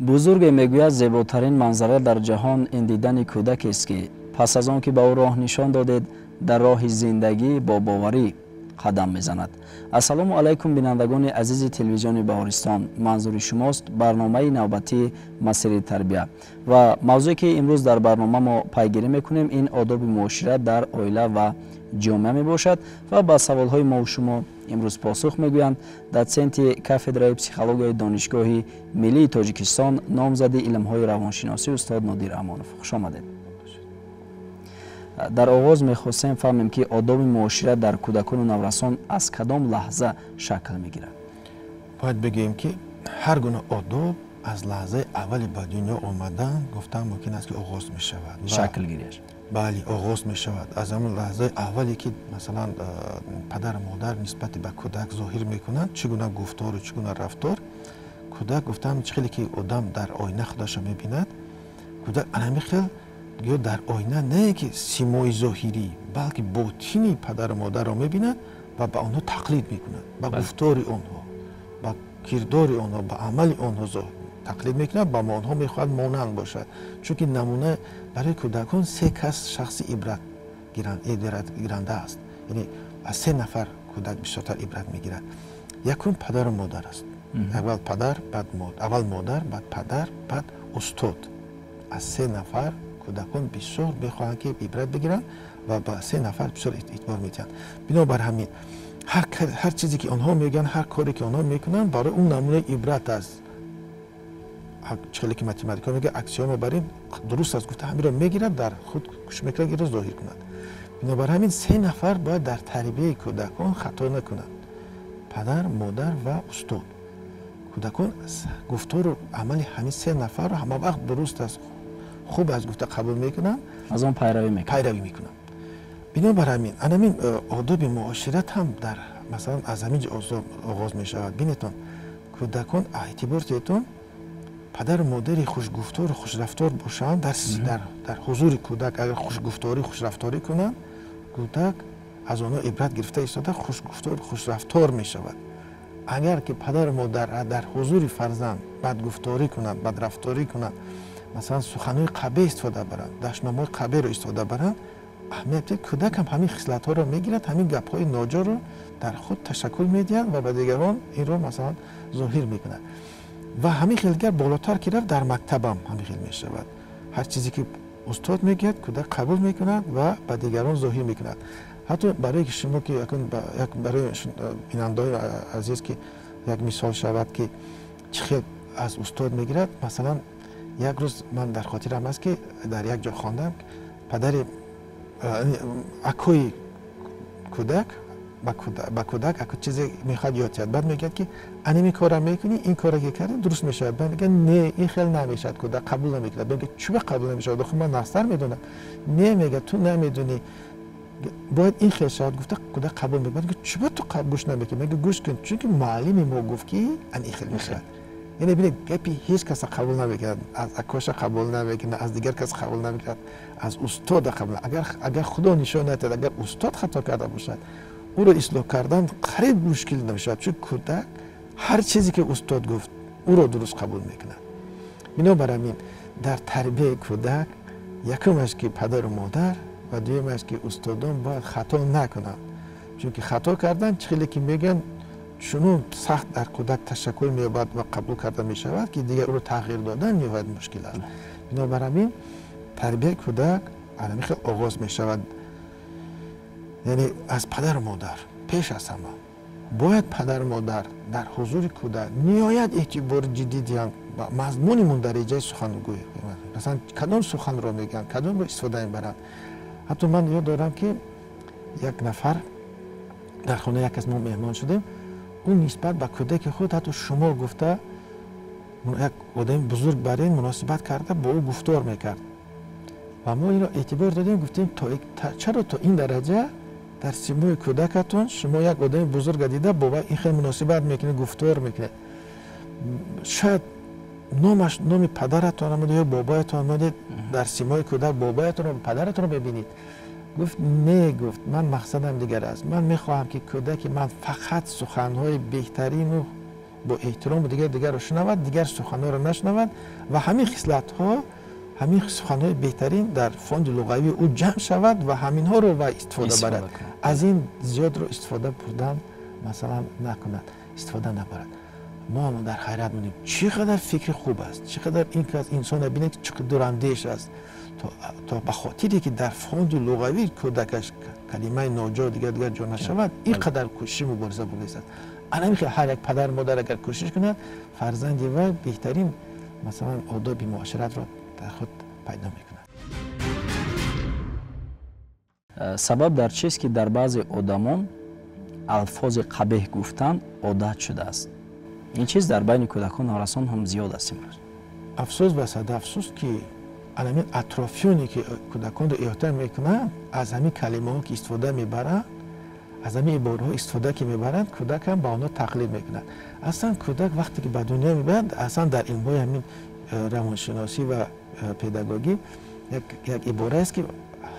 Бузурге мегӯяд, зеботарин манзара дар ҷаҳон ин дидани кӯдакест, ки пас аз он ки ба ӯ роҳ нишон додед, дар роҳи зиндагӣ бо боварӣ қадам мезанад. Ассалому алайкум, бинандагони азизи телевизиони Баҳористон. Манзури шумост барномаи навбатии «Масири тарбия» ва мавзӯе, ки имрӯз дар барнома мо пайгирӣ мекунем, ин одоби муошират дар оила ва ҷомеа мебошад ва ба саволҳои мову шумо имрӯз посух мегӯянд дотсенти кафедраи психологияи Донишгоҳи миллии Тоҷикистон, номзади илмҳои равоншиносӣ устод Нодир Амонов. Хуш омадед. Дар оғоз мехостем фаҳмем, ки одоби муошират дар кӯдакону наврасон аз кадом лаҳза шакл мегирад? Бояд бигӯем, ки ҳар гуна одоб аз лаҳзаи аввали ба дунё омадан, гуфтан мумкин аст, ки оғоз мешавад. Шаклгириаш. Бале, оғоз мешавад аз ҳамон лаҳзаи аввале, ки масалан падару модар нисбати ба кӯдак зоҳир мекунанд, чӣ гуна гуфтору чӣ гуна рафтор. Кӯдак, гуфтам, чӣ хеле ки одам дар оина худашро мебинад, кӯдак ана хел гӯё дар оина не ки симои зоҳирӣ, балки ботини падару модарро мебинад ва ба онҳо тақлид мекунад, ба гуфтори онҳо, ба кирдори онҳо, ба амали онҳо тақлид мекунад, ба онҳо мехоҳад монанд бошад. Чунки намуна барои кӯдакон се кас шахси ибратгиранда аст, яъне аз се нафар кӯдак бисёртар ибрат мегирад. Якум падару модар аст. Аввал падар, баъд, аввал модар, баъд падар, баъд устод. Аз се нафар кӯдакон бисёр мехоҳанд, ки ибрат бигиранд, ва ба се нафар бисёр эътибор медиҳанд. Бинобар ҳамин ҳар чизе ки онҳо мегӯянд, ҳар коре ки онҳо мекунанд, барои ӯ намунаи ибрат аст. Чӣ ки математика мегӯяд, аксиома бар ин дуруст аст гуфта, ҳаминро мегирад, дар худ кӯшиш мекунад, инро зоҳир кунад. Бинобар ҳамин се нафар бояд дар тарбияи кӯдакон хато накунанд: падар, модар ва устод. Кӯдакон гуфтору амали ҳамин се нафарро ҳама вақт дуруст аст, хуб аст гуфта қабул мекунанд. Аз он пайравӣ мекунанд. Пайравӣ мекунанд. Бинобар ҳамин анамин одоби муошират ҳам дар масалан аз ҳамин ҷо оғоз мешавад. Бинетон, кӯдакон эътибор диҳетон, падару модари хушгуфтору хушрафтор бошанд, дар ҳузури кӯдак агар хушгуфторӣ, хушрафторӣ кунанд, кӯдак аз онҳо ибрат гирифта истода, хушгуфтор, хушрафтор мешавад. Агар ки падару модар дар ҳузури фарзанд бадгуфторӣ кунанд, бадрафторӣ кунанд, масалан суханҳои қабеҳ истифода баранд, дашномҳои қабеҳро истифода баранд, аҳамият, кӯдак ҳам ҳамин хислатҳоро мегирад, ҳамин гапҳои ноҷорро дар худ ташаккул медиҳад ва ба дигарон инро масалан зоҳир мекунад. Ва ҳамин хел дигар болотар ки рафт, дар мактабам ҳамин хел мешавад. Ҳар чизе ки устод мегӯяд, кӯдак қабул мекунад ва ба дигарон зоҳир мекунад. Ҳатто барое ки шумо ки барои бинандаҳои азиз ки як мисол шавад, ки чӣ хел аз устод мегирад. Масалан, як рӯз ман дар хотирам аст, ки дар як ҷо хондам, падари акои кӯдак ба кӯдак аку чизе мехоҳад ёд диҳад. Баъд мегӯяд, ки аними кора мекунӣ, ин кора ки кардӣ, дуруст мешавад. Баъд мегӯяд: «Не, ин хел намешавад». Кӯдак қабул намекунад. Мегӯяд: «Чӯба қабул намешавад? Охи ман нағзтар медонам». «Не, — мегӯяд, — ту намедонӣ, бояд ин хел шавад», гуфта, кӯдак қабул мекунад. Мегӯяд: «Чӯба ту гӯш намекунӣ?» Мегӯяд: «Гӯш кун, чунки муаллими мо гуфт, ки ан ин хел мешавад». Яъне бинед, гапи ҳеҷ каса қабул намекунад, аз акоша қабул намекунад, аз дигар кас қабул намекунад, аз устода қабул. Агар Худо нишон надиҳад, агар устод хато карда бошад, ӯро ислоҳ кардан қариб мушкил намешавад, чун кӯдак ҳар чизе ки устод гуфт, ӯро дуруст қабул мекунад. Бинобар ҳамин дар тарбияи кӯдак якумаш ки падару модар ва дуюмаш ки устодон бояд хато накунанд, чунки хато кардан, чӣ хеле ки мегӯянд, чунон сахт дар кӯдак ташаккул меёбад ва қабул карда мешавад, ки дигар ӯро тағйир додан ниҳоят мушкил аст. Бинобар ҳамин тарбияи кӯдак ҳамин хел оғоз мешавад, яъне аз падару модар. Пеш аз ҳама бояд падару модар дар ҳузури кӯдак ниҳоят эътибори ҷиддӣ диҳанд ба мазмуни мундариҷаи сухангӯӣ, масалан кадом суханро мегӯянд, кадомро истифода мебаранд. Ҳатто ман ёд дорам, ки як нафар дар хонаи як кас мо меҳмон шудем, ӯ нисбат ба кӯдаки худ ҳатто «шумо» гуфта, як одами бузург бар ин муносибат карда, бо ӯ гуфтор мекард. Ва мо инро эътибор додем, гуфтем: «Чаро то ин дараҷа дар симои кӯдакатон шумо як одами бузурга дида, бо ин хел муносибат мекунед, гуфтор мекунед? Шояд номаш номи падаратон омада ё бобоятон омадед, дар симои кӯдак бобоятонро, падаратонро мебинед». Гуфт: «Не, — гуфт, — ман мақсадам дигар аст. Ман мехоҳам, ки кӯдаки ман фақат суханҳои беҳтарину бо эҳтирому дигарро шунавад, дигар суханҳоро нашунавад ва ҳамин хислатҳо, ҳамин суханҳои беҳтарин дар фонди луғавии ӯ ҷамъ шавад ва ҳаминҳоро вай истифода барад. Аз ин зиёдро истифода бурдан масалан накунад, истифода набарад. Мо ҳам дар ҳайрат монем, чӣ қадар фикри хуб аст, чӣ қадар ин кас инсонро бинед, чӣ қадар дурандеш аст, то ба хотире ки дар фонди луғавии кӯдакаш калимаи ноҷо дигар ҷо нашавад, ин қадар кӯшиши мубориза бурдааст. Ана ки ҳар як падар модар агар кӯшиш кунад, фарзанди вай беҳтарин масалан одоби муоширатро дар худ пайдо мекунад. Сабаб дар чист ки дар баъзе одамон алфози қабеҳ гуфтан одат шудааст? Ин чиз дар байни кӯдакон наврасон ҳам зиёд аст имрӯз. Афсӯс ва сад афсӯс, ки ҳамин атрофиёне ки кӯдаконро иҳота мекунанд, аз ҳамин калимаҳо ки истифода мебаранд, аз ҳамин ибораҳо истифода ки мебаранд, кӯдак ҳам ба онҳо тақлид мекунад. Аслан кӯдак вақте ки ба дунё мебарад, аслан дар илмҳои ҳамин равоншиносӣ ва педагогӣ як ибора аст ки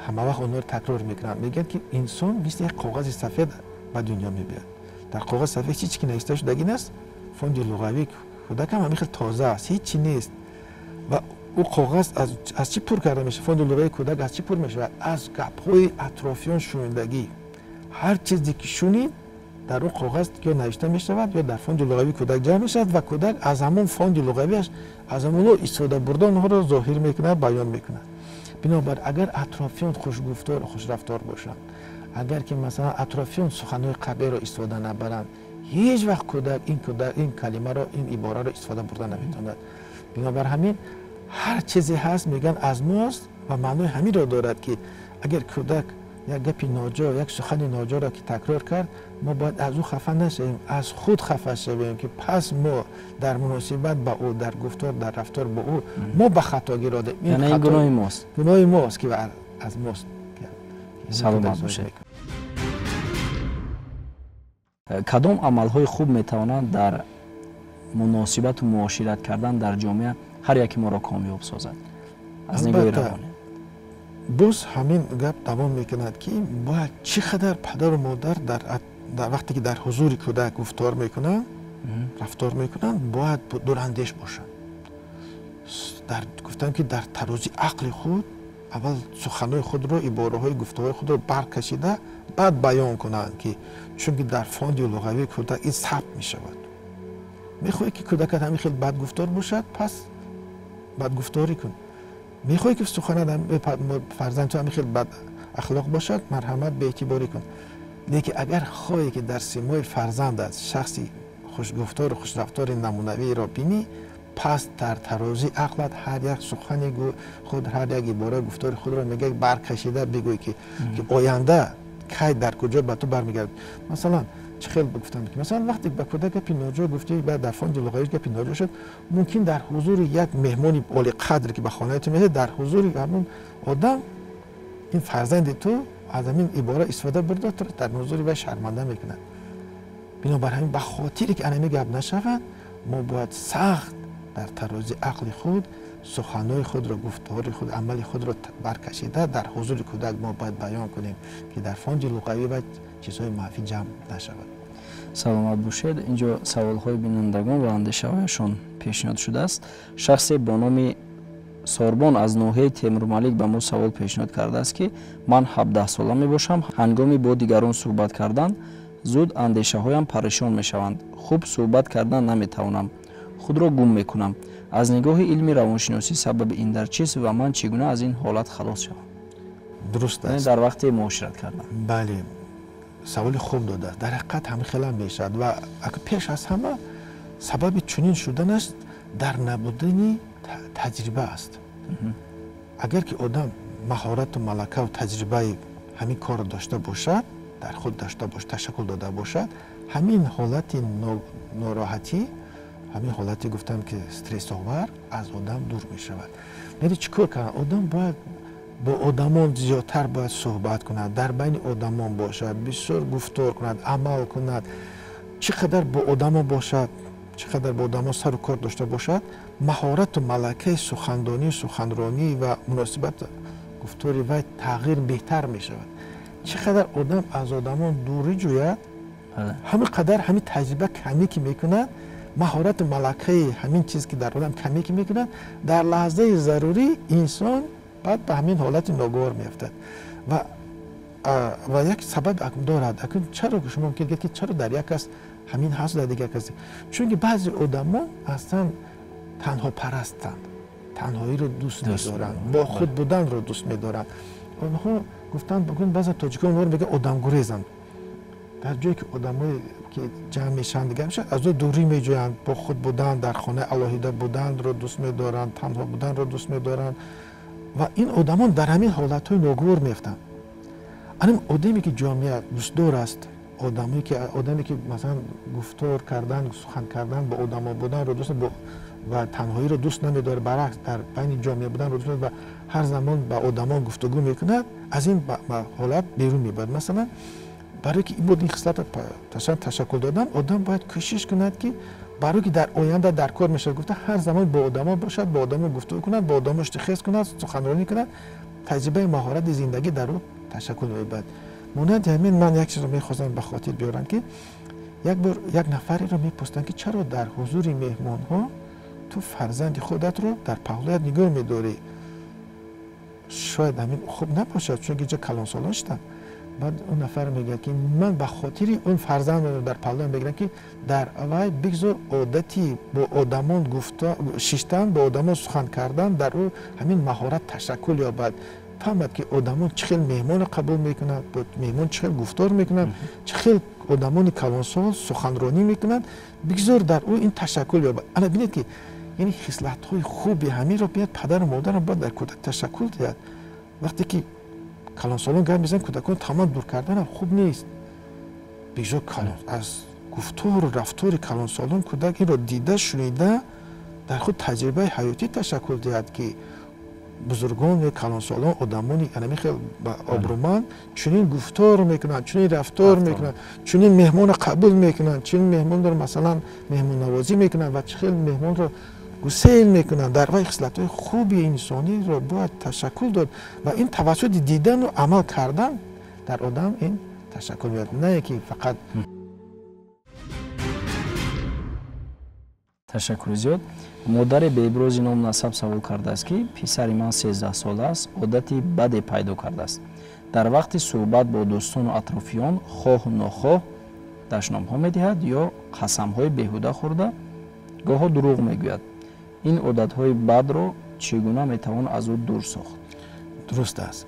ҳамавақт онҳоро такрор мекунанд. Мегӯянд ки инсон мисли як коғази сафед ба дунё мебиёд. Дар коғази сафед ҳеҷ ки навишта шудагӣ нест, фонди луғавии кӯдак ҳам ҳамин хел тоза аст, ҳеҷ чи нест. Ва ӯ коғаз аз чӣ пур карда мешавад? Фонди луғавии кӯдак аз чӣ пур мешавад? Аз гапҳои атрофиён шунидагӣ. Ҳар чизе ки шунид дар он коғаз ё навишта мешавад, ё дар фонди луғавии кӯдак ҷамъ мешавад ва кӯдак аз ҳамон фонди луғавиаш, аз ҳамонҳо истифода бурда онҳоро зоҳир мекунад, баён мекунад. Бинобар агар атрофиён хушгуфтору хушрафтор бошанд, агар ки масалан атрофиён суханҳои қабеҳро истифода набаранд, ҳеҷ вақт кӯдак ин калимаро, ин ибораро истифода бурда наметавонад. Бинобар ҳамин ҳар чизе ҳаст мегӯянд аз мост ва маънои ҳаминро дорад ки агар кӯдак як гапи ноҷо, як сухани ноҷоро ки такрор кард, мо бояд аз ӯ хафа нашавем, аз худ хафа шавем ки пас мо дар муносибат ба ӯ, дар гуфтор, дар рафтор бо ӯ мо ба хатогӣ родем. Яъне ин гуноҳи мост. Гуноҳи мост ки аз мост. Саломат бошед. Кадом амалҳои хуб метавонанд дар муносибату муошират кардан дар ҷомеа ҳар яке моро комёб созад? Аз нигоҳи равонӣ боз ҳамин гап давом мекунад ки бояд чӣ қадар падару модар дар вақте ки дар ҳузури кӯдак гуфтор мекунанд, рафтор мекунанд, бояд дурандеш бошанд. Гуфтам ки дар тарози ақли худ аввал суханҳои худро, ибораҳои гуфтаҳои худро баркашида баъд баён кунанд, ки чунки дар фонди луғавии кӯдак ин сабт мешавад. Мехоҳӣ ки кӯдакат ҳамин хел бадгуфтор бошад, пас бадгуфторӣ кун. Мехоҳӣ ки суханат фарзанд ту ҳамин хел бад ахлоқ бошад, марҳамат, беэътиборӣ кун. Лекин агар хоҳӣ ки дар симои фарзандат шахси хушгуфтору хушрафтори намунавиро бинӣ, пас дар тарози ақлат ҳар як сухани худ, ҳар як ибораи гуфтори худро мегӯяд баркашида бигӯй ки оянда кай дар куҷо ба ту бармегардад. Масалан чӣ хел гуфтам ки масалан вақте ба кӯдак гапи ноҷо гуфтӣ, баъд дар фонди луғавӣ гапи ноҷо шуд, мумкин дар ҳузури як меҳмони олиқадр ки ба хонаи ту меояд, дар ҳузури ҳамон одам ин фарзанди ту аз ҳамин ибора истифода бурда туро дар ҳузури вай шарманда мекунад. Бинобар ҳамин ба хотире ки анами гап нашавад, мо бояд сахт дар тарози ақли худ суханҳои худро, гуфтори худ, амали худро баркашида дар ҳузури кӯдак мо бояд баён кунем ки дар фонди луғавӣ бояд чизҳои манфӣ ҷамъ нашавад. Саломат бошед. Инҷо саволҳои бинандагон ва андешаҳояшон пешниҳод шудааст. Шахсе бо номи Сорбон аз ноҳияи Темурмалик ба мо савол пешниҳод кардааст ки ман 17 сола мебошам, ҳангоми бо дигарон суҳбат кардан зуд андешаҳоям парешон мешаванд, хуб суҳбат кардан наметавонам, худро гум мекунам. Аз нигоҳи илми равоншиносӣ сабаби ин дар чист ва ман чӣ гуна аз ин ҳолат халос шавам? Дуруст аст. Дар вақти муошират кардан. Бале, саволи хуб додааст. Дар ҳақиқат ҳамин хелам мешавад ва пеш аз ҳама сабаби чунин шуданаш дар набудани таҷриба аст. Агар ки одам маҳорату малакаву таҷрибаи ҳамин корро дошта бошад, дар худ дошта бошад, ташаккул дода бошад, ҳамин ҳолати нороҳатӣ, ҳамин ҳолати гуфтам ки стрессовар аз одам дур мешавад. Яъне чӣ кор кардан? Одам бояд бо одамон зиёдтар бояд суҳбат кунад, дар байни одамон бошад, бисёр гуфтор кунад, амал кунад. Чӣ қадар бо одамон бошад, чӣ қадар бо одамон сару кор дошта бошад, маҳорату малакаи сухандонӣ, суханронӣ ва муносибат гуфтори вай тағйир беҳтар мешавад. Чӣ қадар одам аз одамон дурӣ ҷӯяд, ҳамин қадар ҳамин таҷриба камӣ ки мекунад, маҳорату малакаи ҳамин чиз ки дар одам камӣ ки мекунад, дар лаҳзаи зарурӣ инсон баъд ба ҳамин ҳолати ногувор меафтад. Ва як сабаб дорад. Акун чаро шумо мумкин гӯед ки чаро дар як кас ҳамин ҳаст, дар дигар кас? Чунки баъзе одамо аслан танҳопарастанд, танҳоиро дӯст медоранд, бо худ буданро дӯст медоранд. Онҳо гуфтанд, баъзе тоҷикон онҳоро мегӯянд одамгурезанд. Дар ҷое ки одамое ки ҷамъ мешаванд, дигар мешаванд, аз ӯ дурӣ меҷӯянд, бо худ будан, дар хонаи алоҳида буданро дӯст медоранд, танҳо буданро дӯст медоранд. Ва ин одамон дар ҳамин ҳолатҳои ногувор меафтанд. Анам одаме ки ҷомеа дӯстдор аст, одаме ки масалан гуфтор кардан, сухан кардан, бо одамо буданро дӯст ва танҳоиро дӯст намедорад, баръакс дар байни ҷомеа буданро дӯст ва ҳар замон ба одамон гуфтугӯ мекунад, аз ин ҳолат берун мебарад. Масалан, барои ки ин хислатро ташаккул додан, одам бояд кӯшиш кунад ки барои ки дар оянда дар кор мешавад гуфта, ҳар замон бо одамо бошад, бо одамо гуфтугӯ кунад, бо одамо иштихез кунад, суханронӣ кунад, таҷрибаи маҳорати зиндагӣ дар ӯ ташаккул меёбад. Монанди ҳамин ман як чизро мехостам ба хотир биёрам ки як бор як нафареро мепурсиданд ки чаро дар ҳузури меҳмонҳо ту фарзанди худатро дар паҳлӯят нигоҳ медорӣ? Шояд ҳамин хуб набошад, чунки инҷо калонсолон шуданд. Баъд он нафар мегӯяд ки ман ба хотири он фарзандро дар паҳлӯям мегирам ки дар вай бигзор одати бо одамон шиштан, бо одамон сухан кардан дар ӯ ҳамин маҳорат ташаккул ёбад. Фаҳмад ки одамон чӣ хел меҳмонро қабул мекунанд, бо меҳмон чӣ хел гуфтор мекунанд, чӣ хел одамони калонсол суханронӣ мекунанд, бигзор дар ӯ ин ташаккул ёбад. Ана бинед ки яъне хислатҳои хуби ҳаминро бинед, падару модарам бояд дар кӯдак ташаккул диҳад. Вақте ки калонсолон гап мезананд, кӯдакон тамом дур карданам хуб нест. Бигзор аз гуфтору рафтори калонсолон кӯдак инро дида, шунида, дар худ таҷрибаи ҳаётӣ ташаккул диҳад ки бузургон ё калонсолон, одамони анами хел обрӯманд чунин гуфтор мекунанд, чунин рафтор мекунанд, чунин меҳмонро қабул мекунанд, чунин меҳмонро масалан меҳмоннавозӣ мекунанд ва чӣ хел меҳмонро гусел мекунанд. Дар вай хислатҳои хуби инсониро бояд ташаккул дод ва ин тавассути дидану амал кардан дар одам ин ташаккул меёбад, на ки фақат. Ташаккури зиёд. Модари беибрози ном насаб савол кардааст ки писари ман 13 сола аст, одати баде пайдо кардааст. Дар вақти суҳбат бо дӯстону атрофиён хоҳу нохоҳ дашномҳо медиҳад ё қасамҳои беҳуда хӯрда, гоҳо дурӯғ мегӯяд. Ин одатҳои бадро чӣ гуна метавон аз ӯ дур сохт? Дуруст аст.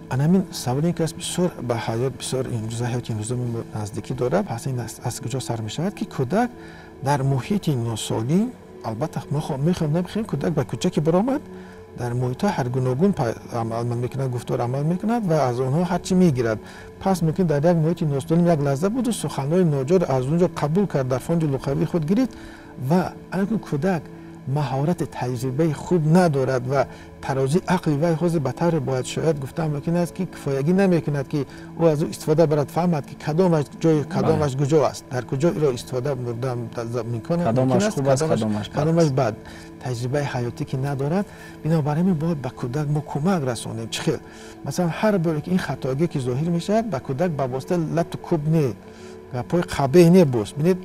Анамин саволе ки аст бисёр ба ҳаёт, бисёр имрӯза ҳаёти имрӯза наздикӣ дорад. Пас ин аз куҷо сар мешавад ки кӯдак дар муҳити носолим, албатта мехоҳем намехоҳем, кӯдак ба кӯча ки баромад, дар муҳитҳои ҳаргуногун амал мекунад, гуфтор амал мекунад ва аз онҳо ҳарчи мегирад. Пас мумкин дар як муҳити носолим як лаҳза буду суханҳои ноҷор аз он ҷо қабул кард, дар фонди луғавии худ гирифт ва анакун кӯдак маҳорати таҷрибаи хуб надорад ва тарозии ақли вай ҳозир ба тавре бояд шояд гуфтан мумкин аст ки кифоягӣ намекунад ки ӯ аз ӯ истифода барад, фаҳмад ки кадомаш ҷои кадомаш куҷо аст, дар куҷо иро истифода бурдан мумкин аст, кадомаш бад. Таҷрибаи ҳаётӣ ки надорад, бинобар ҳамин бояд ба кӯдак мо кӯмак расонем. Чӣ хел? Масалан, ҳар боре ки ин хатогӣ ки зоҳир мешавад, ба кӯдак ба воситаи лату кӯб не, гапҳои қабеҳ не боз. Бинед,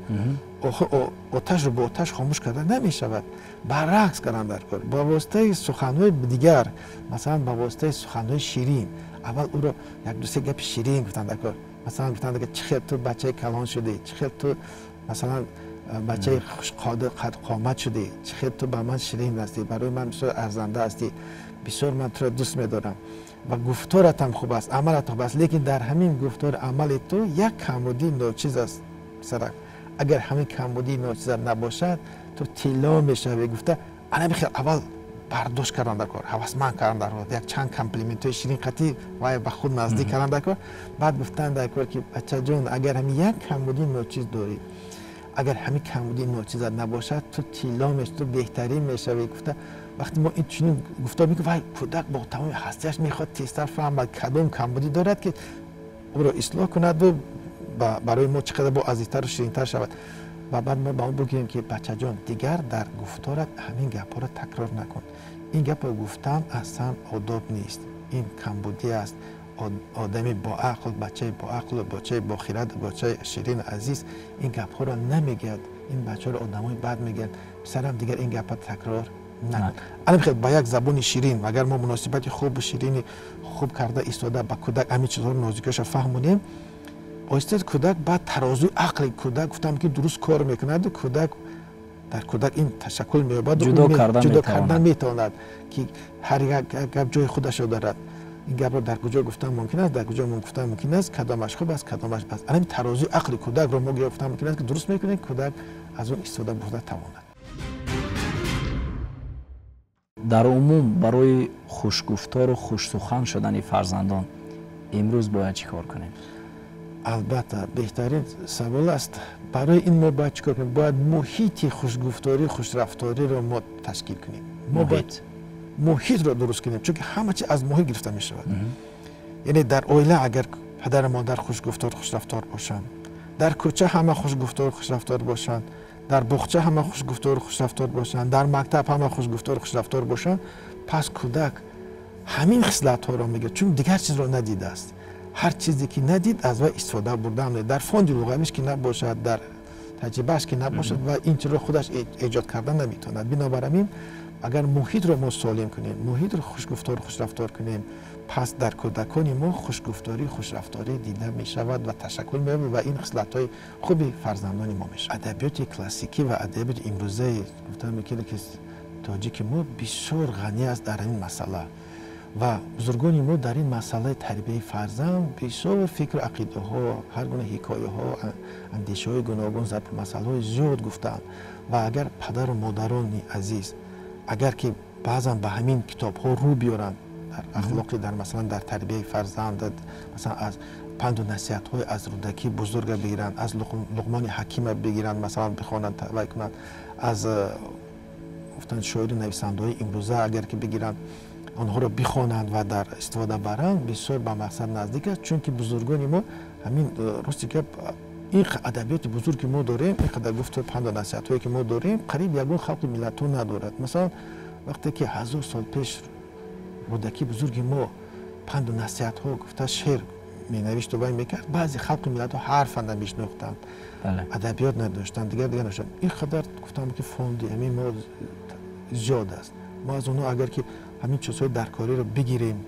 оташро бо оташ хомӯш карда намешавад, баръакс кардан дар кор, ба воситаи суханҳои дигар, масалан ба воситаи суханҳои ширин. Аввал ӯро як ду се гапи ширин гуфтан дар кор. Масалан гуфтан ки чӣ хел ту бачаи калон шудӣ, чӣ хел ту масалан бачаи хушқомат шудӣ, чӣ хел ту ба ман ширин ҳастӣ, барои ман бисёр арзанда ҳастӣ, бисёр ман туро дӯст медорам ва гуфторат ҳам хуб аст, амалат хуб аст, лекин дар ҳамин гуфтори амали ту як камбудии ночиз аст писарак. Агар ҳамин камбудии ночиза набошад, ту тилло мешавӣ. Гуфта ана хел аввал бардошт кардан дар кор, ҳавасманд кардан дар кор, як чанд комплиментҳои ширин қатӣ вай ба худ наздик кардан дар кор. Баъд гуфтан дар кор ки бачаҷон, агар ҳамин як камбудии ночиз дорӣ, агар ҳамин камбудии ночиза набошад, ту тилло мешавӣ, ту беҳтарин мешавӣ. Гуфта вақте мо ин чунин гуфтор мекунем, вай кӯдак бо тамоми ҳастияш мехоҳад тезтар фаҳмад кадом камбудӣ дорад ки ӯро ислоҳ кунаду барои мо чӣ қадар бо азизтару ширинтар шавад. Ва баъд мо ба он бигӯем ки бачаҷон, дигар дар гуфторат ҳамин гапҳоро такрор накун. Ин гапро гуфтан аслан одоб нест, ин камбудӣ аст. Одами боақл, бачаи боақлу бачаи бохирад, бачаи ширину азиз ин гапҳоро намегӯяд. Ин бачаро одамои бад мегӯянд, писарам, дигар ин гапа такрор накун. Ана хел ба як забони ширин, агар мо муносибати хубу ширини хуб карда истода ба кӯдак ҳамин чизҳоро нозикиҳоша фаҳмонем, оҳиста кӯдак баъд тарозуи ақли кӯдак гуфтам ки дуруст кор мекунад, кӯдак дар кӯдак ин ташаккул меёбад, ҷудо кардан метавонад, ки ҳар як гап ҷои худашро дорад. Ин гапро дар куҷо гуфтан мумкин аст, дар куҷо гуфтан мумкин аст, кадомаш хуб аст, кадомаш бад. Ана тарозуи ақли кӯдакро мо гуфтан мумкин аст ки дуруст мекунем, кӯдак аз он истифода бурда тавонад. Дар умум барои хушгуфтору хушсухан шудани фарзандон имрӯз бояд чӣ кор кунем? Албатта, беҳтарин савол аст. Барои ин мо бояд чӣ кор кунем? Бояд муҳити хушгуфторӣ, хушрафториро мо ташкил кунем. Мо бояд муҳитро дуруст кунем, чунки ҳама чиз аз муҳит гирифта мешавад. Яъне дар оила агар падару модар хушгуфтор, хушрафтор бошанд, дар кӯча ҳама хушгуфтор, хушрафтор бошанд, дар боғча ҳама хушгуфтор, хушрафтор бошанд, дар мактаб ҳама хушгуфтор, хушрафтор бошанд, пас кӯдак ҳамин хислатҳоро мегирад, чун дигар чизро надидааст. Ҳар чизе ки надид, аз вай истифода бурда намедонад. Дар фонди луғавиш ки набошад, дар таҷрибааш ки набошад, ва ин чизро худаш эҷод карда наметавонад. Бинобар ҳамин агар муҳитро мо солим кунем, муҳитро хушгуфтор, хушрафтор кунем, пас дар кӯдакони мо хушгуфторӣ, хушрафторӣ дида мешавад ва ташаккул меёбад ва ин хислатҳои хуби фарзандони мо мешавад. Адабиёти классикӣ ва адабиёти имрӯзаи гуфтан мекунем ки тоҷики мо бисёр ғанӣ аст дар ин масъала ва бузургони мо дар ин масъалаи тарбияи фарзанд бисёр фикру ақидаҳо, ҳар гуна ҳикояҳо, андешаҳои гуногун, зарбулмасалҳои зиёд гуфтаанд. Ва агар падару модарони азиз агар ки баъзан ба ҳамин китобҳо рӯ биёранд дар ахлоқи, дар масалан дар тарбияи фарзанд, масалан аз панду насиҳатҳои аз Рӯдакӣ бузурга бигиранд, аз Луқмони Ҳакима бигиранд, масалан бихонанд, вай кунанд, аз гуфтанд шоиру нависандаҳои имрӯза агар ки бигиранд, онҳоро бихонанд ва дар истифода баранд, бисёр ба мақсад наздик аст. Чунки бузургони мо ҳамин рости гап, ин адабиёти бузург ки мо дорем, ин қадар гуфту панду насиҳатҳое ки мо дорем, қариб ягон халқи миллатҳо надорад. Масалан вақте ки 1000 сол пеш Рӯдакӣ бузурги мо панду насиҳатҳо гуфта шеър менавишту вай мекард, баъзе халқи миллатҳо ҳарфа намешинохтанд, адабиёт надоштанд, дигар дигар надоштанд. Ин қадар гуфтам ки фонди ҳамин мо зиёд аст. Мо аз онҳо агар ки ҳамин чизҳои даркориро бигирем,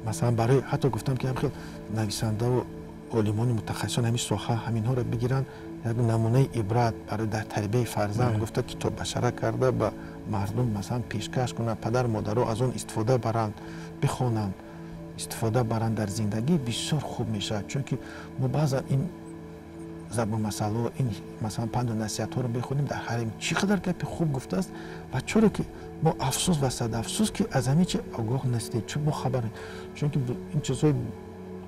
масалан барои ҳатто гуфтам ки ҳамхел нависандаву олимони мутахассисон ҳамин соҳа ҳаминҳоро бигиранд, як намунаи ибрат барои дар тарбияи фарзанд гуфта китоббашара карда ба мардум масалан пешкаш кунанд, падару модаро аз он истифода баранд, бихонанд, истифода баранд дар зиндагӣ, бисёр хуб мешавад. Чунки мо баъзан ин зарбулмасалҳо, ин масалан панду насиҳатҳоро мехонем, дар ҳарим чӣ қадар гапи хуб гуфтааст ва чаро ки мо афсӯс ва сад афсӯс ки аз ҳамин чи огоҳ нестем, чун мо хабар, чунки ин чизҳои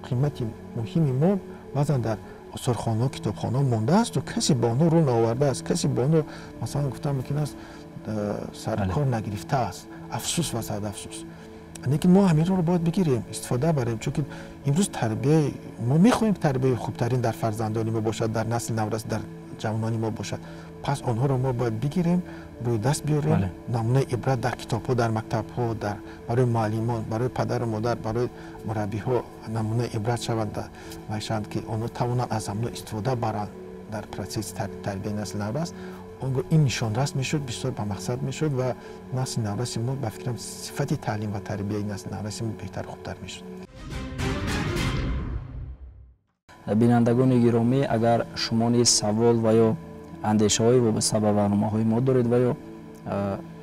қимати муҳими мо баъзан дар осорхонаҳо, китобхонаҳо мондааст ва касе ба онҳо рӯ наовардааст, касе ба онҳо масалан гуфтан мумкин аст саркор нагирифтааст. Афсӯс ва сад афсӯс. Лекин мо ҳаминро бояд бигирем, истифода барем, чунки имрӯз тарбияи мо мехоҳем тарбияи хубтарин дар фарзандони мо бошад, дар насли наврас, дар ҷавонони мо бошад. Пас онҳоро мо бояд бигирем, рӯи даст биёрем, намунаи ибрат дар китобҳо, дар мактабҳо, барои муаллимон, барои падару модар, барои мураббиҳо намунаи ибрат шаванд ва шаванд ки онҳо тавонанд аз ҳамно истифода баранд дар процесси тарбияи насли наврас. Он гоҳ ин нишонрас мешуд, бисёр ба мақсад мешуд ва насли навраси мо, ба фикрам, сифати таълим ва тарбияи насли навраси мо беҳтар, хубтар мешуд. Бинандагони гиромӣ, агар шумо низ савол ва ё андешаҳои вобаста ба барномаҳои мо доред ва ё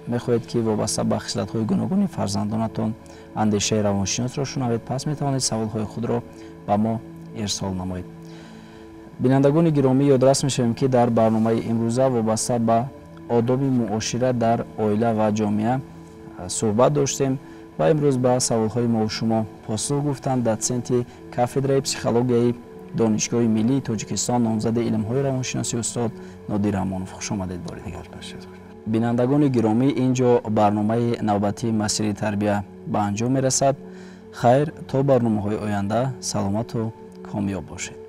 мехоҳед ки вобаста ба хислатҳои гуногуни фарзандонатон андешаи равоншиносро шунавед, пас метавонед саволҳои худро ба мо ирсол намоед. Бинандагони гиромӣ, ёдрас мешавем ки дар барномаи имрӯза вобаста ба одоби муошира дар оила ва ҷомеа суҳбат доштем ва имрӯз ба саволҳои мо шумо посух гуфтанд дотсенти кафедраи психологияи Донишгоҳи миллии Тоҷикистон, номзади илмҳои равоншиносӣ устод Нодир Амонов. Хуш омадед бори дигар. Бинандагони гиромӣ, ин ҷо барномаи навбатии масири тарбия ба анҷом мерасад. Хайр, то барномаҳои оянда саломату комёб бошед.